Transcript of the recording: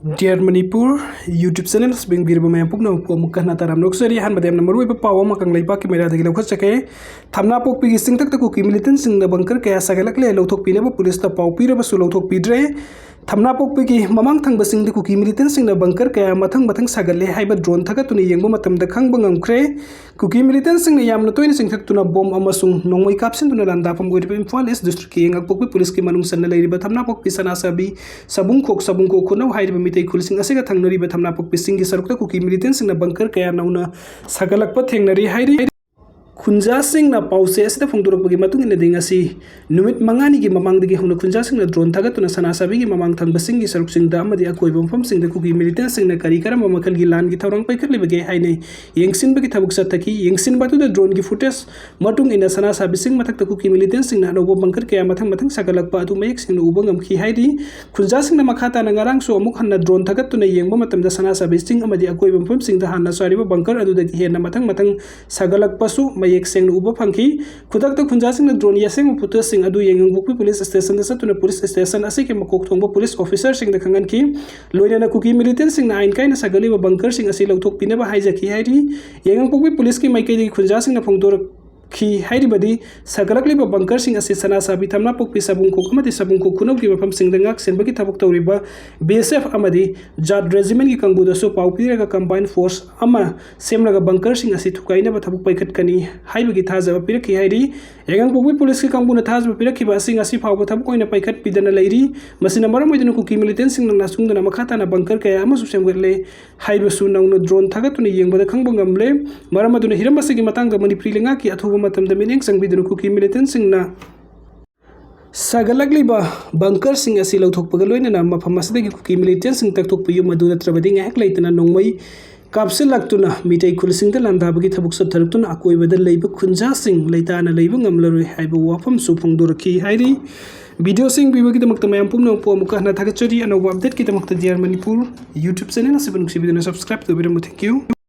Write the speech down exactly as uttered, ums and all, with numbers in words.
Dear Manipur YouTube channel ꯌꯦꯡꯕꯤꯔꯤꯕ ꯃꯌꯥꯝ ꯄꯨꯝꯅꯃꯛꯄꯨ ꯑꯃꯨꯛꯀ ꯍꯟꯅ ꯇꯔꯥꯝꯅ ꯑꯣꯛꯆꯔꯤ꯫ ꯑꯍꯥꯟꯕꯗ ꯌꯥꯝꯅ ꯃꯔꯨꯑꯣꯏꯕ ꯄꯥꯎ ꯑꯃ ꯀꯪꯂꯩꯄꯥꯛꯀꯤ ꯃꯩꯔꯥꯗꯒꯤ ꯂꯧꯈꯠꯆꯒꯦ꯫ ꯊꯝꯅꯥꯄꯣꯛꯄꯤꯒꯤ ꯆꯤꯡꯊꯛꯇ ꯀꯨꯀꯤ militantꯁꯤꯡꯅ bunker ꯀꯌꯥ ꯁꯥꯒꯠꯂꯛꯂꯦ, ꯂꯧꯊꯣꯛꯄꯤꯅꯕ ꯄꯨꯂꯤꯁꯇ ꯄꯥꯎ ꯄꯤꯔꯕꯁꯨ ꯂꯧꯊꯣꯛꯄꯤꯗ꯭ꯔꯦ꯫ ꯊꯝꯅꯥꯄꯣꯛꯄꯤꯒꯤ ꯃꯃꯥꯡ ꯊꯪꯕ ꯆꯤꯡꯗ ꯀꯨꯀꯤ militantꯁꯤꯡꯅ bunker ꯀꯌꯥ ꯃꯊꯪ ꯃꯊꯪ ꯁꯥꯒꯠꯂꯦ ꯍꯥꯏꯕ drone ꯊꯥꯒꯠꯇꯨꯅ ꯌꯦꯡꯕ ꯃꯇꯝꯗ ꯈꯪꯕ ꯉꯝꯈ꯭ꯔꯦ꯫ ꯀꯨꯀꯤ militantꯁꯤꯡꯅ ꯌꯥꯝꯅ ꯇꯣꯏꯅ ꯆꯤꯡꯊꯛꯇꯨꯅ bomb ꯑꯃꯁꯨꯡ ꯅꯣꯡꯃꯩ ꯀꯥꯞꯁꯤꯟꯗꯨꯅ ꯂꯥꯟꯗꯥꯐꯝ ꯑꯣꯏꯔꯤꯕ ꯏꯝꯐꯥꯜ East Districtꯀꯤ ꯌꯦꯡꯉꯛꯄꯣꯛꯄꯤ ꯄꯨꯂꯤꯁꯀꯤ ꯃꯅꯨꯡ ꯆꯟꯅ ꯂꯩꯔꯤꯕ ꯊꯝꯅꯥꯄꯣꯛꯄꯤ, ꯁꯅꯥꯁꯥꯕꯤ, ꯁꯕꯨꯡꯈꯣꯛ, ꯁꯕꯨꯡꯈꯣꯛ ꯈꯨꯅꯧ ꯍꯥꯏꯔꯤꯕ ꯃꯤꯇꯩ ꯈꯨꯜꯁꯤꯡ ꯑꯁꯤꯒ ꯊꯪꯅꯔꯤꯕ ꯊꯝꯅꯥꯄꯣꯛꯄꯤ ꯆꯤꯡꯒꯤ ꯁꯔꯨꯛꯇ ꯀꯨꯀꯤ militantꯁꯤꯡꯅ bunker ꯀꯌꯥ ꯅꯧꯅ ꯁꯥꯒꯠꯂꯛꯄ ꯊꯦꯡꯅꯔꯤ ꯍꯥꯏꯔꯤ꯫ ꯈꯨꯟꯖꯥꯁꯤꯡꯅ ꯄꯥꯎꯆꯦ ꯑꯁꯤꯗ ꯐꯣꯡꯗꯣꯔꯛꯄꯒꯤ ꯃꯇꯨꯡ ꯏꯟꯅꯗꯤ, ꯉꯁꯤ ꯅꯨꯃꯤꯠ ꯃꯉꯥꯅꯤꯒꯤ ꯃꯃꯥꯡꯗꯒꯤ ꯍꯧꯅ ꯈꯨꯟꯖꯥꯁꯤꯡꯅ drone ꯊꯥꯒꯠꯇꯨꯅ ꯁꯅꯥꯁꯥꯕꯤꯒꯤ ꯃꯃꯥꯡ ꯊꯪꯕ ꯆꯤꯡꯒꯤ ꯁꯔꯨꯛꯁꯤꯡꯗ ꯑꯃꯗꯤ ꯑꯀꯣꯏꯕ ꯃꯐꯝꯁꯤꯡꯗ ꯀꯨꯀꯤ militantꯁꯤꯡꯅ ꯀꯔꯤ ꯀꯔꯝꯕ ꯃꯈꯜꯒꯤ ꯂꯥꯟꯒꯤ ꯊꯧꯔꯥꯡ ꯄꯥꯏꯈꯠꯂꯤꯕꯒꯦ ꯍꯥꯏꯅ ꯌꯦꯡꯁꯤꯟꯕꯒꯤ ꯊꯕꯛ ꯆꯠꯊꯈꯤ꯫ ꯌꯦꯡꯁꯤꯟꯕ ꯑꯗꯨꯗ droneꯒꯤ footage ꯃꯇꯨꯡ ꯏꯟꯅ ꯁꯅꯥꯁꯥꯕꯤ ꯆꯤꯡ ꯃꯊꯛꯇ ꯀꯨꯀꯤ militantꯁꯤꯡꯅ ꯑꯅꯧꯕ bunker ꯀꯌꯥ ꯃꯊꯪ ꯃꯊꯪ ꯁꯥꯒꯠꯂꯛꯄ ꯑꯗꯨ ꯃꯌꯦꯛ ꯁꯦꯡꯅ ꯎꯕ ꯉꯝꯈꯤ ꯍꯥꯏꯔꯤ꯫ ꯈꯨꯟꯖꯥꯁꯤꯡꯅ ꯃꯈꯥ ꯇꯥꯅ ꯉꯔꯥꯡꯁꯨ ꯑꯃꯨꯛ ꯍꯟꯅ drone ꯊꯥꯒꯠꯇꯨꯅ ꯌꯦꯡꯕ ꯃꯇꯝꯗ ꯁꯅꯥꯁꯥꯕꯤ ꯆꯤꯡ ꯑꯃꯗꯤ ꯑꯀꯣꯏꯕ ꯃꯐꯝꯁꯤꯡꯗ ꯍꯥꯟꯅ ꯁꯥꯔꯤꯕ bunker ꯑꯗꯨꯗꯒꯤ ꯍꯦꯟꯅ ꯃꯊꯪ ꯃꯊꯪ ꯁꯥꯒꯠꯂꯛꯄꯁꯨ ꯃꯌꯦꯛ ꯁꯦꯡꯅ ꯎꯕ ꯐꯪꯈꯤ꯫ ꯈꯨꯗꯛꯇ ꯈꯨꯟꯖꯥꯁꯤꯡꯅ droneꯒꯤ ꯑꯁꯦꯡꯕ footageꯁꯤꯡ ꯑꯗꯨ ꯌꯥꯏꯉꯪꯄꯣꯛꯄꯤ police stationꯗ ꯆꯠꯇꯨꯅ police station ꯑꯁꯤꯒꯤ ꯃꯀꯣꯛ ꯊꯣꯡꯕ police officerꯁꯤꯡꯗ ꯈꯪꯍꯟꯈꯤ꯫ ꯂꯣꯏꯅꯅ ꯀꯨꯀꯤ militantꯁꯤꯡꯅ ꯑꯥꯏꯟ ꯀꯥꯏꯅ ꯁꯥꯒꯠꯂꯤꯕ bunkerꯁꯤꯡ ꯑꯁꯤ ꯂꯧꯊꯣꯛꯄꯤꯅꯕ ꯍꯥꯏꯖꯈꯤ ꯍꯥꯏꯔꯤ꯫ ꯌꯥꯏꯉꯪꯄꯣꯛꯄꯤ ꯄꯨꯂꯤꯁꯀꯤ ꯃꯥꯏꯀꯩꯗꯒꯤ ꯈꯨꯟꯖꯥꯁꯤꯡꯅ ꯐꯣꯡꯗꯣꯔꯛꯈꯤ ꯍꯥꯏꯔꯤꯕꯗꯤ ꯁꯥꯒꯠꯂꯛꯂꯤꯕ bunkerꯁꯤꯡ ꯑꯁꯤ ꯁꯅꯥꯁꯥꯕꯤ, ꯊꯝꯅꯥꯄꯣꯛꯄꯤ, ꯁꯕꯨꯡꯈꯣꯛ ꯑꯃꯗꯤ ꯁꯕꯨꯡꯈꯣꯛ ꯈꯨꯅꯧꯒꯤ ꯃꯐꯝꯁꯤꯡꯗ ꯉꯥꯛ ꯁꯦꯟꯕꯒꯤ ꯊꯕꯛ ꯇꯧꯔꯤꯕ BSF ꯑꯃꯗꯤ JAT regimentꯀꯤ ꯀꯥꯡꯕꯨꯗꯁꯨ ꯄꯥꯎ ꯄꯤꯔꯒ combined force ꯑꯃ ꯁꯦꯝꯂꯒ bunkerꯁꯤꯡ ꯑꯁꯤ ꯊꯨꯒꯥꯏꯅꯕ ꯊꯕꯛ ꯄꯥꯏꯈꯠꯀꯅꯤ ꯍꯥꯏꯕꯒꯤ ꯊꯥꯖꯕ ꯄꯤꯔꯛꯈꯤ ꯍꯥꯏꯔꯤ꯫ ꯌꯥꯏꯉꯪꯄꯣꯛꯄꯤ ꯄꯨꯂꯤꯁꯀꯤ ꯀꯥꯡꯕꯨꯅ ꯊꯥꯖꯕ ꯄꯤꯔꯛꯈꯤꯕ ꯑꯁꯤ ꯉꯁꯤ ꯐꯥꯎꯕ ꯊꯕꯛ ꯑꯣꯏꯅ ꯄꯥꯏꯈꯠꯄꯤꯗꯅ ꯂꯩꯔꯤ꯫ ꯃꯁꯤꯅ ꯃꯔꯝ ꯑꯣꯏꯗꯨꯅ ꯀꯨꯀꯤ militantꯁꯤꯡꯅ ꯅꯥꯆꯨꯡꯗꯅ ꯃꯈꯥ ꯇꯥꯅ bunker ꯀꯌꯥ ꯑꯃꯁꯨ ꯁꯦꯝꯒꯠꯂꯦ ꯍꯥꯏꯕꯁꯨ ꯅꯧꯅ drone ꯊꯥꯒꯠꯇꯨꯅ ꯌꯦꯡꯕꯗ ꯈꯪꯕ ꯉꯝꯂꯦ꯫ ꯃꯔꯝ ꯑꯗꯨꯅ ꯍꯤꯔꯝ ꯑꯁꯤꯒꯤ ꯃꯇꯥꯡꯗ ꯃꯅꯤꯄꯨꯔꯤ ꯂꯩꯉꯥꯛꯀꯤ ꯑꯊꯨꯕ ꯃꯇꯝꯗ ꯃꯤꯠꯌꯦꯡ ꯆꯪꯕꯤꯗꯨꯅ ꯀꯨꯀꯤ militantꯁꯤꯡꯅ ꯁꯥꯒꯠꯂꯛꯂꯤꯕ bunkerꯁꯤꯡ ꯑꯁꯤ ꯂꯧꯊꯣꯛꯄꯒ ꯂꯣꯏꯅꯅ ꯃꯐꯝ ꯑꯁꯤꯗꯒꯤ ꯀꯨꯀꯤ militantꯁꯤꯡ ꯇꯛꯊꯣꯛꯄꯤꯌꯨ, ꯃꯗꯨ ꯅꯠꯇ꯭ꯔꯕꯗꯤ ꯉꯥꯏꯍꯥꯛ ꯂꯩꯇꯅ ꯅꯣꯡꯃꯩ ꯀꯥꯞꯁꯤꯜꯂꯛꯇꯨꯅ ꯃꯤꯇꯩ ꯈꯨꯜꯁꯤꯡꯗ ꯂꯥꯟꯗꯥꯕꯒꯤ ꯊꯕꯛ ꯆꯠꯊꯔꯛꯇꯨꯅ ꯑꯀꯣꯏꯕꯗ ꯂꯩꯕ ꯈꯨꯟꯖꯥꯁꯤꯡ ꯂꯩꯇꯥꯅ ꯂꯩꯕ ꯉꯝꯂꯔꯣꯏ ꯍꯥꯏꯕ ꯋꯥꯐꯝꯁꯨ ꯐꯣꯡꯗꯣꯔꯛꯈꯤ ꯍꯥꯏꯔꯤ꯫ Videoꯁꯤ ꯌꯦꯡꯕꯤꯕꯒꯤꯗꯃꯛꯇ ꯃꯌꯥꯝ ꯄꯨꯝꯅꯃꯛꯄꯨ ꯑꯃꯨꯛꯀ ꯍꯟꯅ ꯊꯥꯒꯠꯆꯔꯤ꯫ ꯑꯅꯧꯕ updateꯀꯤꯗꯃꯛꯇ Dear Manipur YouTube channel ꯑꯁꯤꯕꯨ ꯅꯨꯡꯁꯤꯕꯤꯗꯨꯅ subscribe ꯇꯧꯕꯤꯔꯝꯃꯨ꯫ Thank you꯫